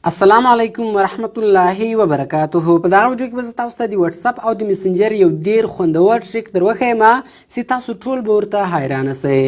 السلام علیکم ورحمت الله وبرکاته. په دغه ویډیو کې به زه تاسو ته د واتساپ او د میسنجر یو ډیر خوندور ټریک در وښیم چې تاسو ټول به ورته حیرانه سئ.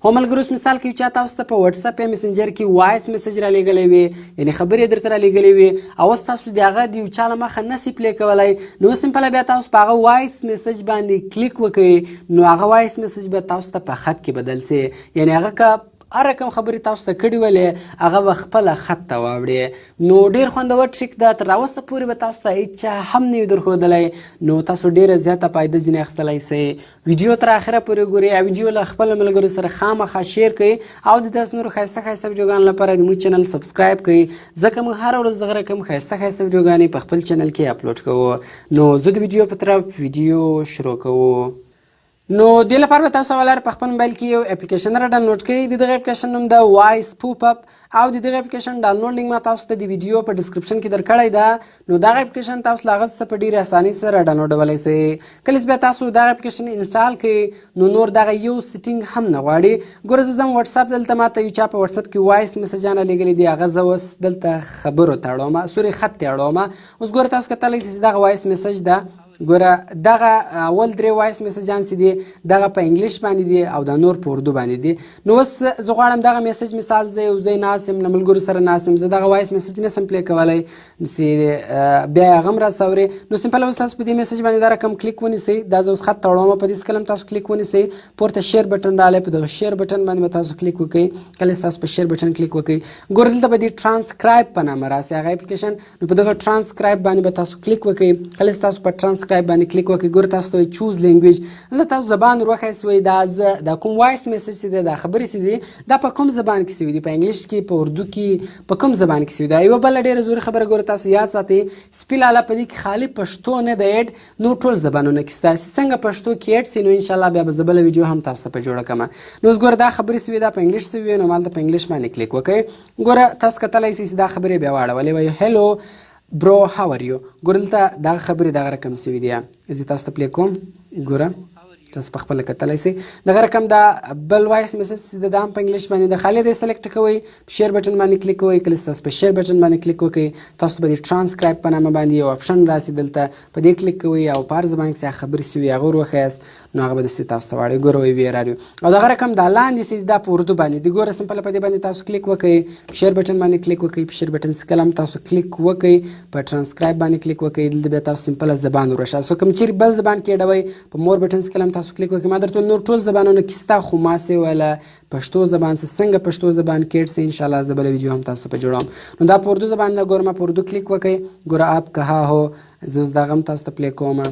هو ملګرو، اوس مثال کې چا تاسو ته په واتساپ یا میسنجر کې وایس میسج را لیږلی وي، یعنې خبرې درته را لیږلې وي، او اوس تاسو د هغه د یو چا له مخه نه سئ play کولی، نو اوس simple بیا تاسو په هغه وایس میسج باندې کلیک وکړئ، نو هغه وایس میسج به تاسو ته په خط کې بدل سي، یعنې هغه که هر رقم خبرې تاسو ته کړې ولې، هغه به خپله خط ته واوړي. نو ډیر خوندور ټریک ده، تر اوسه پورې به تاسو ته هیچا هم نه وي درښودلی، نو تاسو ډیره زیاته فایده ځینې اخیستلی سئ. ویډیو تر اخره پورې ګورئ او ویډیو له خپلو ملګرو سره خامخا share کړئ او د داسې نورو ښایسته ښایسته ویډیوګانو لپاره د موږ چینل subscribe کړئ، ځکه موږ هره ورځ دغه رقم ښایسته ښایسته ویډیوګانې په خپل چینل کې اپلوډ کوو. نو زه د ویډیو په طرف ویډیو شروع کوو. نو دې لپاره به تاسو اول په خپل موبایل کې یو اپلیکیشن را ډاونلوډ کړئ. د دغه اپلیکیشن نوم ده وایس پوپ اپ او د دغه اپلیکیشن ډاونلوډ لینک ما تاسو ته د ویډیو په description کې درکړی ده. نو دغه اپلیکیشن تاسو له هغه څخه په ډیره اسانۍ سره ډاونلوډولی سئ. کله چې بیا تاسو دغه اپلیکیشن install کړئ، نو نور دغه یو setting هم نه غواړي. ګوره، زه ځم واتساپ، دلته ما ته یو چا په واتساپ کې وایس میسجان لیږلي دي، هغه زه اوس دلته خبرو ته اړوم، sorry، خط ته اړوم. اوس ګوره، تاسو کتلی سئ چې دغه وایس میسج ده. ګوره، دغه اول درې وایس میسجان چې دي، دغه په انګلیش باندې دي او دا نور په اردو باندې دي. نو اوس زه غواړم دغه میسج، مثال زه یو ځای ناست یم، له ملګرو سره ناست یم، زه دغه وایس میسج نه سم play کولی چې بیا یې هغه هم راڅخه اوري. نو simple اوس تاسو په دې میسج باندې دا رقم کلیک ونیسئ. دا زه اوس خط ته اړوم. په دې کله تاسو کلیک ونیسئ، پورته share button راغلی، په دغه share button باندې به تاسو کلیک وکړئ. کله چې تاسو په share button کلیک وکړئ، ګوره، دلته به د ترانسکرایب په نامه راسي هغه اپلیکیشن. نو په دغه ترانسکرایب باندې به تاسو کلیک وکړئ. کله چې تاسو په ترانسکرایب باندې کلیک وکړئ، ګوره، تاسو ته choose language، دلته تاسو زبان ور وښایئ. دا زه دا کوم وایس میسج چې دی، دا خبرې چې دي، دا په کوم زبان کې سوي دي؟ په انګلیش کې، په اردو کې، په کوم زبان کې سوي دي؟ یوه بله ډېره ضروري خبره، ګوره، تاسو یاد ساتئ، سپي لالا په دې کې خالي پښتو نه ده add، نور ټول زبانونه کې سته. څنګه پښتو کې add سي، نو انشاءالله بیا به زه بله ویډیو هم تاسو ته په جوړه کړم. نو اوس ګوره، دا خبرې سوي، دا په انګلیش سوي، نو مالته په انګلیش باندې کلیک وکړئ. ګوره، تاسو کتلی سئ چې دا خبرې بیا واړولې، وایي "Hello bro، how are you?" ګوره، دلته دغه خبرې دغه رقم سوي دي. زه تاسو ته play کوم. ګوره، تاسو په خپله کتلی سئ دغه رقم. دا بل وایس میسج چې د هم په انګلیش باندې د خالي دی، select کوئ، share button باندې کلیک کوئ. کله چې تاسو په share button باندې کلیک وکړئ، تاسو به د ترانسکرایب په نامه باندې یو option راسي، دلته په دې کلیک کوئ او په هر زبان کې خبرې سوي هغه ور وښیاست، نو هغه به داسې تاسو ته واړوي. ګوره، وایي "Where are you?" او دغه رقم دا لاندې چې دا په اردو باندې دی. ګوره، simple په دې باندې تاسو کلیک وکړئ، share button باندې کلیک وکړئ. په share button څخه کله تاسو کلیک وکړئ، په ترانسکرایب باندې کلیک وکړئ، دلته بیا تاسو simple زبان ور وښاست. کوم چیرې بل زبان کې اډوئ، په more button څخه کله تاسو کلیک وکړئ. ما درته نور ټول زبانونه کې سته، خو ما سه ویله پښتو زبان څه، څنګه پښتو زبان کې add سي، ان شاء الله زه بله ویډیو هم تاسو په جوړوم. نو دا په اردو زبان ده. ګوره، ما په اردو کلیک وکړئ. ګوره، "आप कहाँ हो?" زه اوس دغه هم تاسو ته play کوم.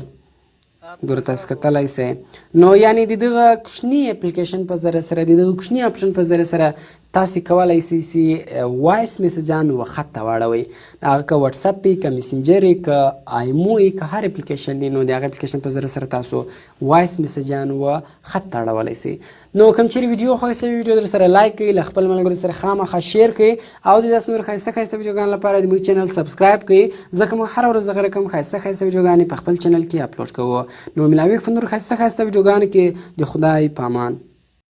ګوره، تاسو کتلی سئ. نو یعنی د دغه کوچني اپلیکیشن په ذریعه سره، د دغه کوچني option په ذریعه سره تاسو کولای سئ چې وایس میسجان و خط ته واړوئ، هغه که واتساپ وي، که میسنجر وي، که آیمو وي، که هر اپلیکیشن وي، نو د هغه اپلیکیشن په ذریعه سره تاسو وایس میسجان و خط ته اړولی سئ. نو کوم چیرې ویډیو خوښه شوې، ویډیو در سره like کړئ، له خپل ملګرو سره خامخا share کړئ او د داسې نورو ښایسته ښایسته ویډیوګانو لپاره د موږ چینل subscribe کړئ، ځکه موږ هره ورځ دغه رقم ښایسته ښایسته ویډیوګانې په خپل چینل کې اپلوډ کوو. نو ملاوي په نورو ښایسته ښایسته ویډیوګانو کې، د خدای په امان.